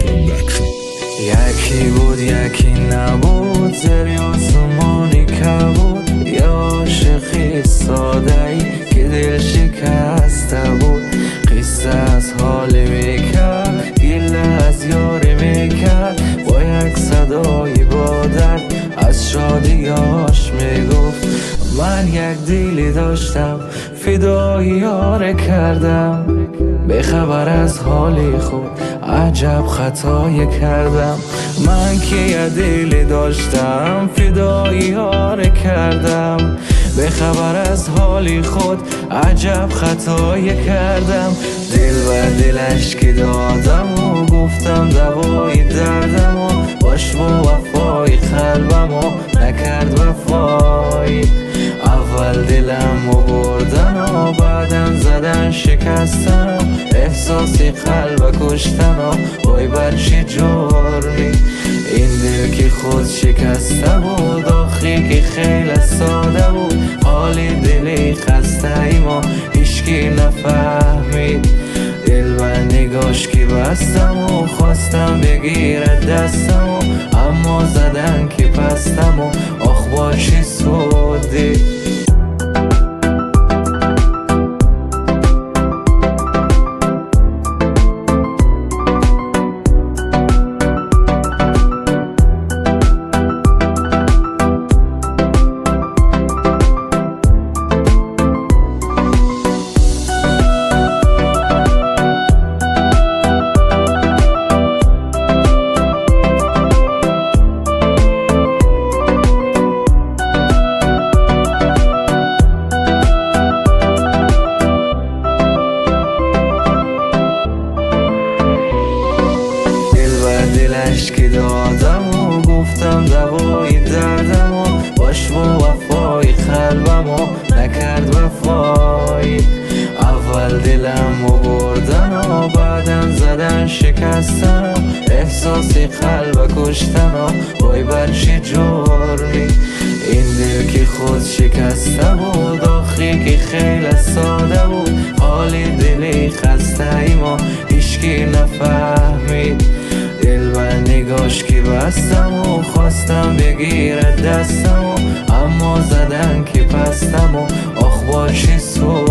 Production. Яке буд, яке набуд, зери осмони кабуд, я ошиқи содае ки дил шикаста буд. Қисса аз ҳоле мекард, гила аз ёре мекард, бо як садои бо дард аз шодиёш мегуфт. Ман як диле доштам, фидои ёре кардам, бехабар аз ҳоли худ аҷаб хатое кардам. Ман ки як диле доштам, фидои ёре кардам, бехабар аз ҳоли худ аҷаб хатое кардам. Дил ба дилаш ки додаму гуфтам давои дардаму, бош бо вафои қалбаму накард вафоӣ. Аввал диламу бурдану баъдан задан шикастану, эҳсоси қалба куштану вой бар чӣ ҷурмӣ. Ин дил ки худ шикаста буд, охӣ ки хеле сода буд, ҳоли дили хастаи мо ҳичкӣ нафаҳмид. Дил ба нигоҳш ки бастаму хостам бигирад дастаму, аммо задан ки пастаму ох бо чӣ суде. Дил ба дилаш ки додаму гуфтам давои дардаму, бош бо вафои қалбаму накард вафоӣ. Аввал диламу бурдану баъдан задан шикастану, эҳсоси қалба куштану вой бар чӣ ҷурмӣ. Ин дил ки худ шикаста буд, охӣ ки хеле сода буд, ҳоли дили хастаи мо ҳичкӣ нафаҳмид. Дил ба нигоҳш ки бастаму хостам бигирад дастаму, аммо задан ки пастаму ох бо чӣ суд.